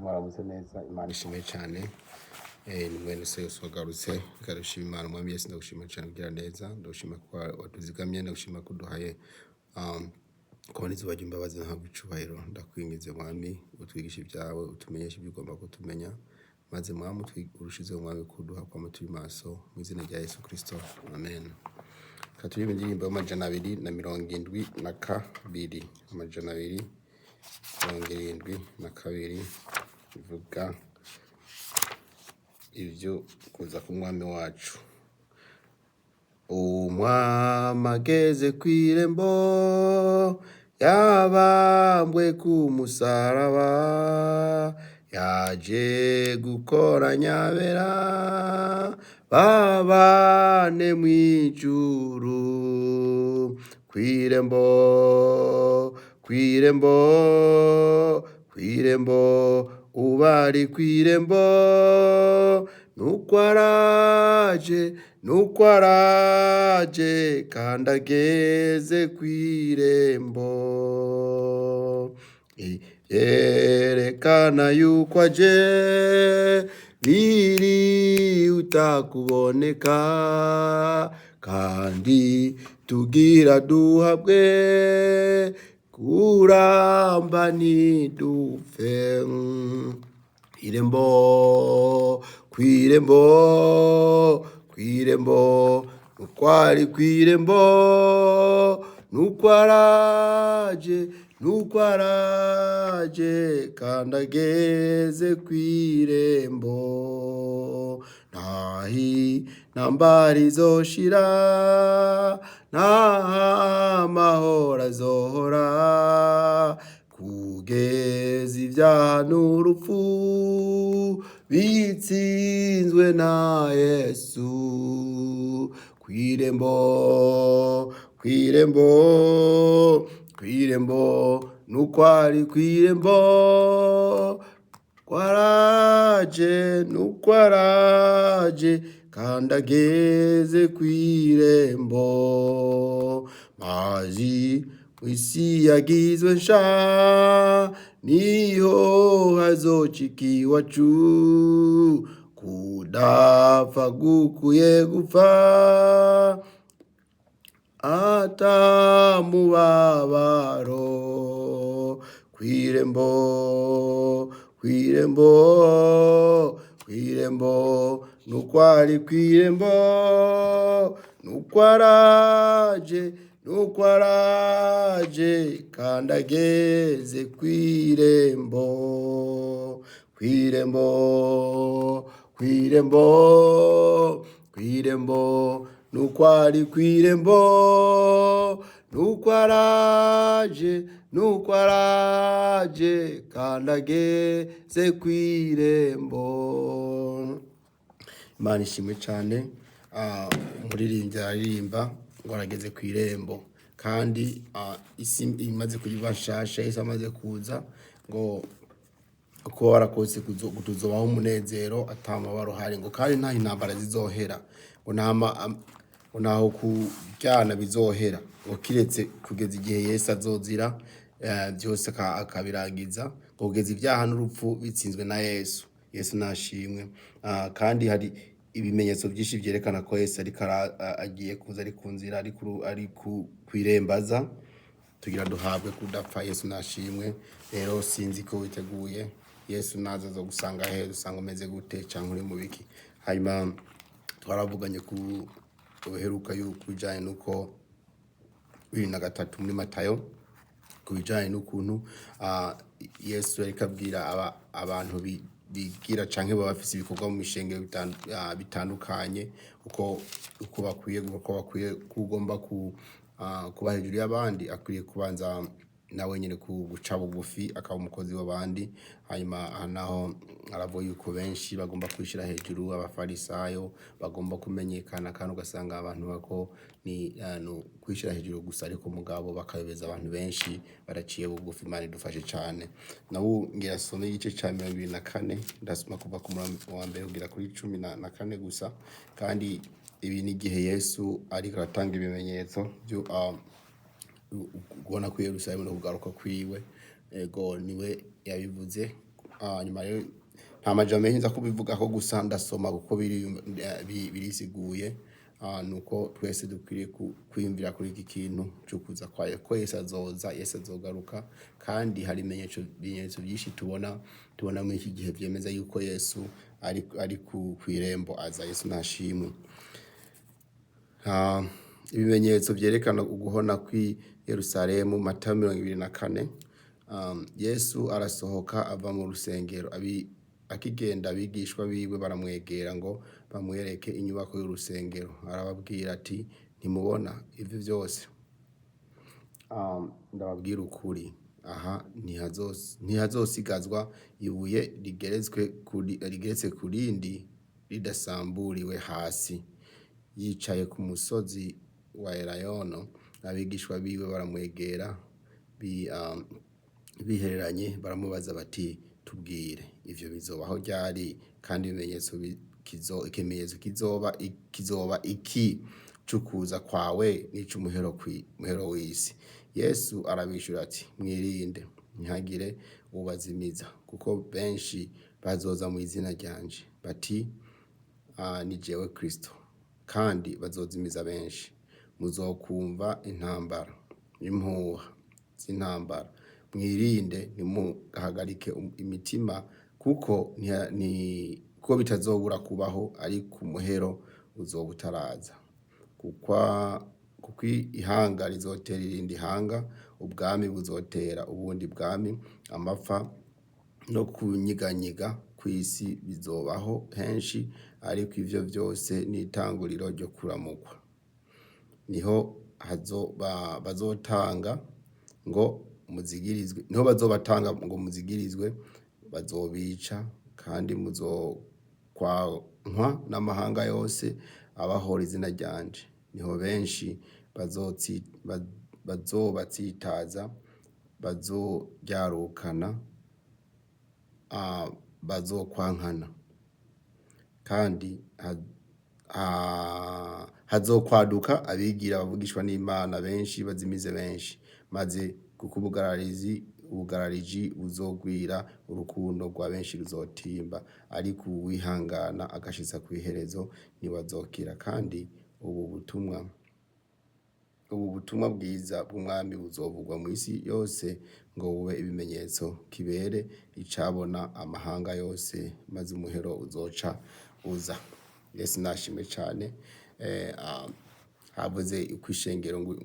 Mwaramutse neza. Imana ishimwe cyane. Ni mwene se Yesu wagarutse. Ndagushima Imana, Umwami Yesu, ndagushima cyane ugira neza, ndagushima ko watuzigamye, ndagushima ko uduhaye kubona izuba ry'imbabazi ntabwo icubahiro. Ndakwinginze Mwami, utwigishe ibyawe, utumenyeshe ibyo ugomba kutumenya, maze Mwami urushizeho Mwami kuduha kwama turi maso, mu izina rya Yesu Kristo, amen. Reka turirimbe indirimbo y'272, 272, ivuga ibyo kuza k'umwami wacu. Umwami ageze kw'irembo, yabambwe ku musaraba, yaje gukoranya abera babane mw'ijuru. Kw'irembo, kw'irembo, kw'irembo, ubari kw'irembo, nuko araje, nuko araje, kandi ageze kw'irembo. Yerekana yuko aje birihuta kuboneka, kandi tugira duhabwe kuramba ntidupfe. Irembo, kw'irembo, kw'irembo, nuko ari kw'irembo, nuko araje, nuko araje, kandi ageze kw'irembo. Ntahi ntambara izoshira, nta amahoro azohora, kugeza ibyaha n'urupfu bitsinzwe na Yesu. Kw'irembo, kw'irembo, kw'irembo, nuko ari kw'irembo, kwaraje, nuko araje, kandi ageze kw'irembo. Mazi isi yagizwe nsha, niho hazocika iwacu, kudapfa gukuye gupfa, ata mubabaro. Kw'irembo, kw'irembo, kw'irembo, nuko ari kw'irembo, nuko araje, nuko araje, kandi ageze kw'irembo. Kw'irembo, kw'irembo, kw'irembo, nuko ari kw'irembo, nuko araje, nuko araje, kandi ageze kw'irembo. Imana ishimwe cyane. Umuririmbyi aririmba ngo arageze ku irembo, kandi isi imaze kuba nshasha, Yesu amaze kuza, ngo kuba warakose tuzobaho umunezero ata mubabaro uhari, ngo kandi nta intambara zizohera, ngo ngo ntaho kuryana bizohera, ngo kiretse kugeza igihe Yesu azozira byose akabirangiza, ngo kugeza ibyaha n'urupfu bitsinzwe na Yesu. Yesu nashimwe. Kandi hari ibimenyetso byinshi byerekana ko Yesu ariko agiye kuza, ari ku nzira, ari kw'irembaza tugira duhabwe kudapfa. Yesu nashimwe. Rero sinzi ko witeguye. Yesu naza zo gusanga he? Usanga umeze gute cyangwa uri mu biki? Hanyuma twaravuganye ku ubuheruka yuko bijanye n'uko 23 muri Matayo, ku bijanye n'ukuntu Yesu yariko abwira abantu bigira canke baba bafise ibikorwa mu mishengero bitandukanye, uko bakwiye kugomba kuba hejuru y'abandi, akwiye kubanza nawe nyene guca bugufi akaba umukozi w'abandi. Hanyuma aha naho aravuga yuko benshi bagomba kwishira hejuru, abafarisayo bagomba kumenyekana, kandi ugasanga abantu bako ni kwishira hejuru gusa, ariko mugabo bakayobeza abantu benshi baraciye bugufi. Imana idufashe cane. Nawe ngira some igice ca 24, ndasoma kuva ku murongo wa mbere kugera kuri 14 gusa. Kandi ibi ni igihe Yesu ariko aratanga ibimenyetso byo kubona ko Yerusalemu no kugaruka kwiwe. Ego, niwe yabivuze. Nyuma rero nta majambo menshi nza kubivugako, gusa ndasoma kuko birisiguye. Nuko twese dukwiriye kwiyumvira kuri iki kintu cyo kuza kwayo, ko Yesu azoza, Yesu azogaruka. Kandi hari ibimenyetso byinshi tubona muri iki gihe vyemeza yuko Yesu ari kw'irembo aza. Yesu nashimwe. Ibimenyetso vyerekana uguhona kw'i Yerusalemu, Matayo 24. Yesu arasohoka ava mu rusengero, akigenda abigishwa biwe baramwegera ngo bamwereke inyubako y'urusengero. Arababwira ati: "Ntimubona ivyo vyose? Ndababwira ukuri, aha ntihazosigazwa ibuye rigeretse ku rindi ridasamburiwe hasi." Yicaye ku musozi wa Elayono, abigishwa biwe baramwegera bihereranye, baramubaza bati: "Tubwire, ivyo bizobaho ryari, kandi ikimenyetso kizoba iki c'ukuza kwawe n'ic'umuhero w'isi?" Yesu arabishura ati: "Mwirinde, ntihagire ubazimiza, kuko benshi bazoza mu izina ryanje bati: 'Ni jewe Kristo,' kandi bazozimiza benshi. Muzokumva intambara n'impuha z'intambara. Mwirinde, ntimuhagarike imitima, kuko kuko bitazobura kubaho, ariko umuhero uzoba utaraza. Kuko ihanga rizotera irindi hanga, ubwami buzotera ubundi bwami, amapfa no kunyiganyiga kw'isi bizobaho henshi, ariko ivyo vyose ni itanguriro ryo kuramukwa. Niho bazotanga ngo muzigirizwe, niho bazobatanga ngo muzigirizwe, bazobica, kandi muzokwankwa n'amahanga yose abahora izina ryanje. Niho benshi bazobatsitaza, bazoryarukana, bazokwankana, kandi hazokwaduka abigira bavugishwa n'Imana benshi, bazimize benshi. Maze kuko ubugarariji buzogwira, urukundo rwa benshi ruzotimba, ariko uwihangana agashitsa kw'iherezo niwe azokira. Kandi ubu butumwa bwiza bw'umwami buzovugwa mw'isi yose ngo bube ibimenyetso, kibere icabona amahanga yose, maze umuhero uzoca uza." Yesu nashimwe cane. Havuze kw'ishengero ngo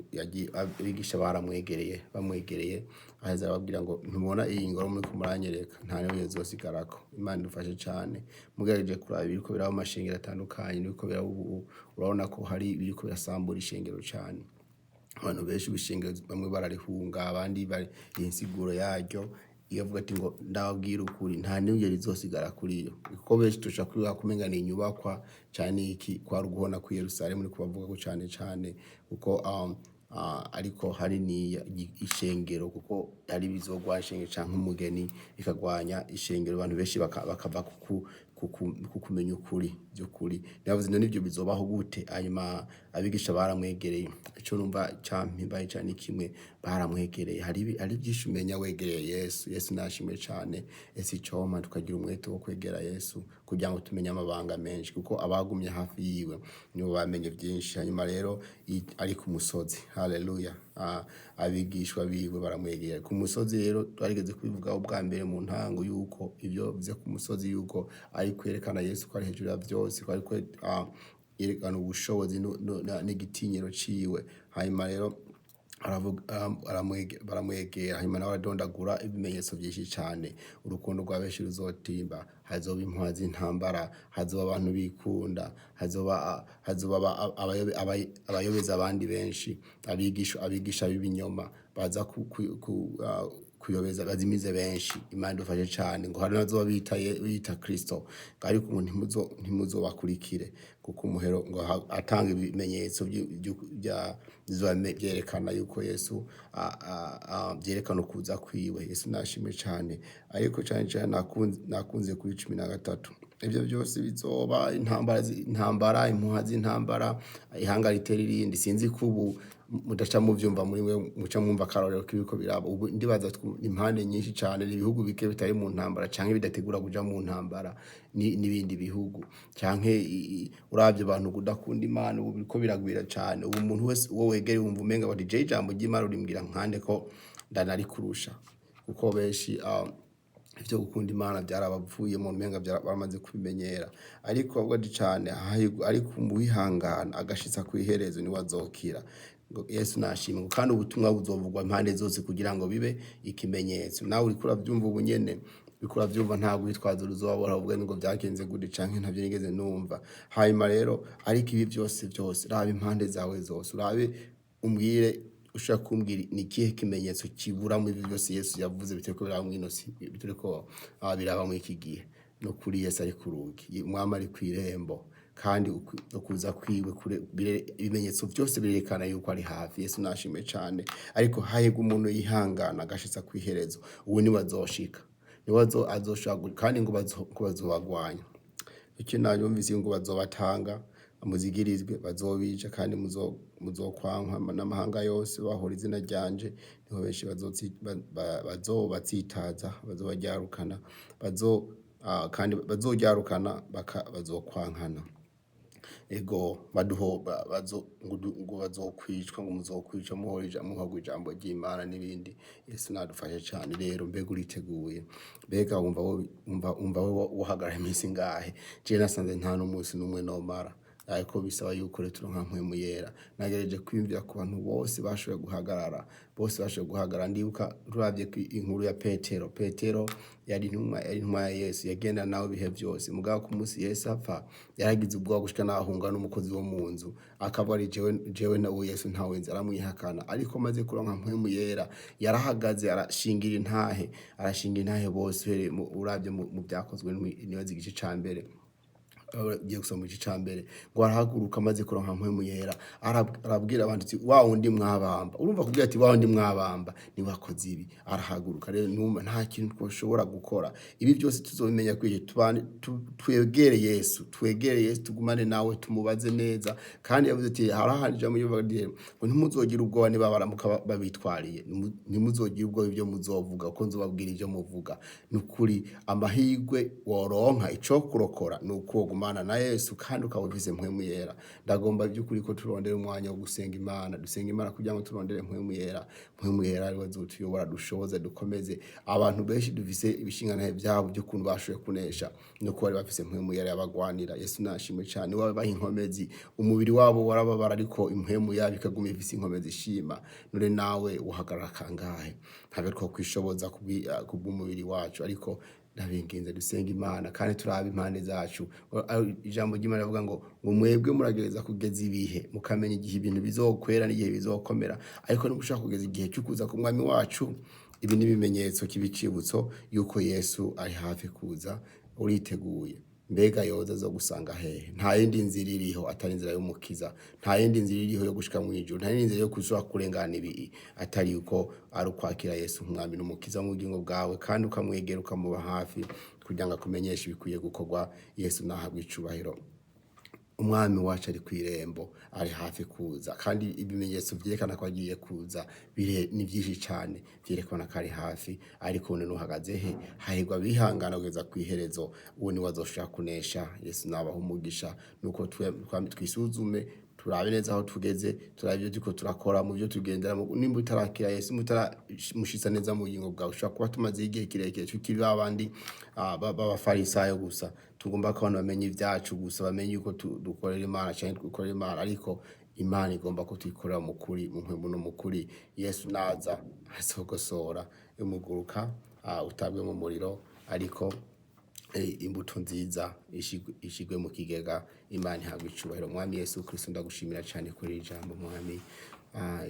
abigisha baramwegereye, bamwegereye aheza arababwira ngo: "Ntubona iyi ngoro muriko muranyereka? Nta n'imwe izosigarako." Imana idufashe cane. Mugerageje kuraba ibiriko biraba mu mashengero atandukanye n'ibiriko biraba ubu, urabona ko hari ibiriko birasambura ishengero cane. Abantu benshi b'ishengero bamwe bararihunga, abandi bari insiguro yaryo iyo avuga ati ngo: "Ndababwira ukuri, nta n'imwe rizosigara kuri yo." Kuko benshi tushobora kwibaza kumenga ni inyubakwa canke iki, kwari uguhona kw'i Yerusalemu niko bavugako cane cane, kuko ariko hari ni ishengero, kuko hari bizogwanya ishengero canke umugeni ikagwanya ishengero, abantu benshi bakava ku kumenya ukuri vy'ukuri. Yavuze: "None ivyo bizobaho gute?" Hanyuma abigisha baramwegereye. Ico numva campimbaye cane ni kimwe: baramwegereye. Hari vyinshi umenya wegereye Yesu. Yesu nashimwe cane. Ese icompa tukagira umwete wo kwegera Yesu kugira ngo tumenye amabanga menshi, kuko abagumye hafi yiwe nibo bamenye vyinshi. Hanyuma rero ari ku musozi, haleluya, abigishwa biwe baramwegera ku musozi. Rero twarigeze kubivugaho bwa mbere mu ntango yuko ivyo bivuze ku musozi yuko ari kwerekana Yesu ko ari hejuru ya vyose, ko ari yerekana ubushobozi n'igitinyiro ciwe. Hanyuma rero baramwegera, hanyuma nawe aradondagura ibimenyetso vyinshi cane: urukundo rwa benshi ruzotimba, hazoba impuha z'intambara, hazoba abantu bikunda, hazoba abayobeza abandi benshi, abigisha b'ibinyoma baza kuyobeza, bazimize benshi. Imana idufashe cane. Ngo hari n'abazoba bita Kristo, ariko ngo ntimuzobakurikire, kuko umuhero ngo atanga ibimenyetso vyerekana yuko Yesu vyerekana ukuza kwiwe. Yesu nashimwe cane. Ariko cane cane nakunze kuri 13: ivyo vyose bizoba, intambara, impuha z'intambara, ihanga ritera irindi. Sinzi ko ubu Mudaca muvyumva muri mwe, muca mwumva akarorero k'ibiriko biraba ubu. Ndibaza impande nyinshi cane, ni ibihugu bike bitari mu ntambara canke bidategura kuja mu ntambara n'ibindi bihugu, canke uravye abantu kudakunda Imana ubu biriko biragwira cane. Ubu umuntu wese uwo wegereye wumva umenga bati jewe ijambo ry'Imana urimbwira nkande ko ndanarikurusha, kuko benshi ivyo gukunda Imana vyarabavuyemo, umenga baramaze kubimenyera. Ariko avuga ati cane hahirwa ariko uwihangana agashitsa kw'iherezo niwe azokira. Ngo Yesu nashimwe. Kandi ubutumwa buzovugwa impande zose kugira ngo bibe ikimenyetso. Nawe uriko uravyumva ubu nyene, uriko uravyumva, nta rwitwazo ruzobora uvuge ngo vyagenze gute canke ntavyo nigeze numva. Hanyuma rero, ariko ibi vyose vyose, raba impande zawe zose, urabe umbwire, ushobora kumbwira ni ikihe kimenyetso kibura muri ibi byose Yesu yavuze bitariko biraba mw'ino si, bitariko biraba muri iki gihe? No kuri Yesu ari ku rugi, umwami ari kw'irembo, kandi ukuza kwiwe ibimenyetso byose birerekana yuko ari hafi. Yesu nashimwe cane. Ariko hahirwa umuntu yihangana agashitsa kw'iherezo, uwo niwe azoshika, niwe azoshobora kandi ngo ngo bazobagwanya. Icyo nayumvise ngo bazobatanga muzigirizwe, bazobica, kandi muzokwankwa n'amahanga yose bahora izina ryanje. Niho benshi bazobatsitaza, bazobaryarukana, kandi bazoryarukana bazokwankana. Ego baduho bazo ngo bazokwicwa, ngo muzokwicwa muhorwa ijambo ry'Imana n'ibindi. Yesu nadufashe cane. Rero mbega uriteguye? Mbega wumva wohagarara iminsi ngahe? Jewe nasanze nta n'umunsi n'umwe nomara, ariko bisaba yuko rero turonka mpwemu yera. Nagerageje kwiyumvira ku bantu bose bashoboye guhagarara, bose bashoboye guhagarara. Ndibuka turavye inkuru ya Petero. Petero yari intumwa ya Yesu, yagenda nawe ibihe vyose. Mugabo ku munsi Yesu apfa yaragize ubwoba gushika n'ahunga n'umukozi wo mu nzu, akavuga ari jewe na uwo Yesu ntawe nzi, aramwihakana. Ariko maze kuronka mpwemu yera yarahagaze arashingira intahe, arashinga intahe bose. Uhereye uravye mu vyakozwe nibaza igice ca mbere, ugiye gusoma igice ca mbere, ngo arahaguruka amaze kuronka mpwemu yera, arabwira abantu ati wa wundi mwabamba. Urumva kubwira ati wa wundi mwabamba ni wakoze ibi. Arahaguruka. Rero numva nta kintu twoshobora gukora. Ibi byose tuzobimenya kwiye twegere Yesu, twegere Yesu, tugumane nawe, tumubaze neza. Kandi yavuze ati harahandi ijambo rivuga riti, ngo ntimuzogire ubwoba niba baramuka babitwariye, ntimuzogire ubwoba ibyo muzovuga, kuko nzobabwira ibyo muvuga. Ni ukuri amahirwe woronka ico kurokora ni uko wogumana na Yesu kandi ukaba ufise mpwemu yera. Ndagomba by'ukuri ko turondera umwanya wo gusenga Imana, dusenga Imana kugira ngo turondere mpwemu yera. Mpwemu yera ariwe azotuyobora, dushoboze, dukomeze. Abantu benshi dufise ibishingantahe vyabo by'ukuntu bashoboye kunesha nuko bari bafise mpwemu yera yabagwanira. Yesu nashimwe cane. Wabaha inkomezi, umubiri wabo warababara, ariko impwemu yabo ikaguma ifise inkomezi ishima. None nawe uhagarara kangahe? Ntabwo twokwishoboza kubw'umubiri wacu, ariko ndabinginze dusenga Imana kandi turabe impande zacu. Ijambo ry'Imana rivuga ngo mwebwe muragereza kugeza ibihe, mukamenya igihe ibintu bizokwera n'igihe bizokomera, ariko nimushaka kugeza igihe cyo kuza ku mwami wacu. Ibi ni ibimenyetso k'ibicibutso yuko Yesu ari hafi kuza. Uriteguye? Mbega yoza zo gusanga hehe? Nta yindi nzira iriho atari inzira y'umukiza, nta yindi nzira iriho yo gushika mu ijuru, nta yindi nzira yo kushobora kurengana ibi atari uko ari ukwakira Yesu nk'umwami n'umukiza mu bugingo bwawe, kandi ukamwegera ukamuba hafi kugira ngo akumenyeshe ibikwiye gukorwa. Yesu nahabwe icubahiro. Umwami wacu ari kw'irembo, ari hafi kuza, kandi ibimenyetso vyerekana ko agiye kuza ni vyinshi cane vyerekana ko ari hafi. Ariko none uhagaze he? Hahirwa abihangana kugeza kw'iherezo, uwo niwe azoshobora kunesha. Yesu nabaha umugisha. Nuko twisuzume, turabe neza aho tugeze, turabe ibyo turiko turakora mu byo tugendera. Nimba utarakira Yesu, nimba utaramushitsa neza mu bugingo bwawe, ushobora kuba tumaze igihe kirekire tukiri babandi b'abafarisayo gusa, tugomba ko abantu bamenye ibyacu gusa, bamenye yuko dukorera Imana canke dukorera Imana, ariko Imana igomba ko tuyikorera mu kuri, mu mpwemu no mu kuri. Yesu naza azogosora umuguruka, utabwe mu muriro, ariko imbuto nziza ishigwe mu kigega. Imana ihabwe icubahiro. Mwami Yesu Kristo, ndagushimira cyane kuri iri jambo, Mwami.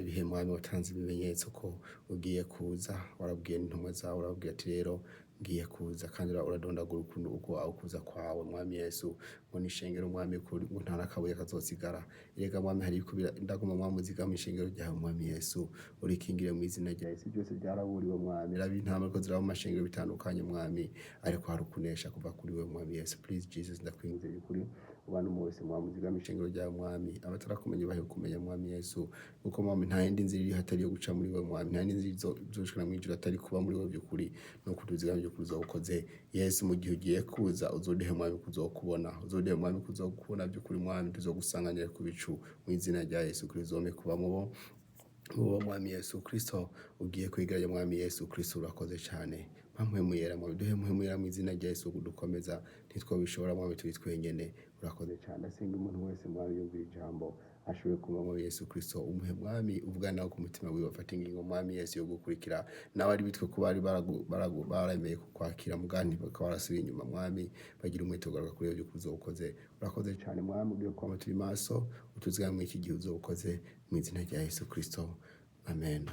Ibihe Mwami watanze ibimenyetso ko ugiye kuza, warabwiye n'intumwa zawe, urababwira ati rero ngiye kuza, kandi uradondagura ukuntu uko ukuza kwawe, Mwami Yesu, ngo nishengero, Mwami, kuri ngo nta nakabuye kazosigara. Erega Mwami, hari ibikubira ndagomba, Mwami, uzigama ishengero ryawe, Mwami Yesu, urikingire mu izina rya Yesu. Byose byaraburiwe, Mwami, raba intama ko ziraba mu mashengero bitandukanye, Mwami, ariko hari ukunesha kuva kuri we, Mwami Yesu. Please Jesus, ndakwinginze kuri Ubana umwe wese, Mwami, uzigame ishengero ryawe, Mwami. Abatarakumenya bahe kumenya, Mwami Yesu, kuko, Mwami, nta yindi nzira iriho atari iyo guca muri wewe, Mwami. Nta yindi nzira izoshikana mw'ijuru atari kuba muri wewe by'ukuri no kutuzigama by'ukuri uzoba. Yesu, mu gihe ugiye kuza, uzoduhe, Mwami, kuzokubona. Uzoduhe, Mwami, kuzokubona by'ukuri, Mwami. Tuzogusanganira ku bicu mu izina rya Yesu Kristo. Uzome kuba mubo uwo, Mwami Yesu Kristo, ugiye kwigaranya. Mwami Yesu Kristo, urakoze cyane. Mpamwe yera, Mwami, duhe Mpwemu Yera mu izina rya Yesu kudukomeza. Ntitwabishobora, Mwami, turi twenyene. Urakoze cyane. Asenga umuntu wese, Mwami, yumvira ijambo ashoboye kuba, Mwami Yesu Kristo, umuhe, Mwami, uvugana nawe ku mutima wiwe, afata ingingo, Mwami Yesu, yo gukurikira. N'abari bitwe ko bari baremeye kukwakira mugani bakaba barasubiye inyuma, Mwami, bagira umwete ugaruka kuri ibyo uzokoze. Urakoze cyane, Mwami, ugiye kwama turi maso, utuzigame muri iki gihe uzokoze mu izina rya Yesu Kristo, amen.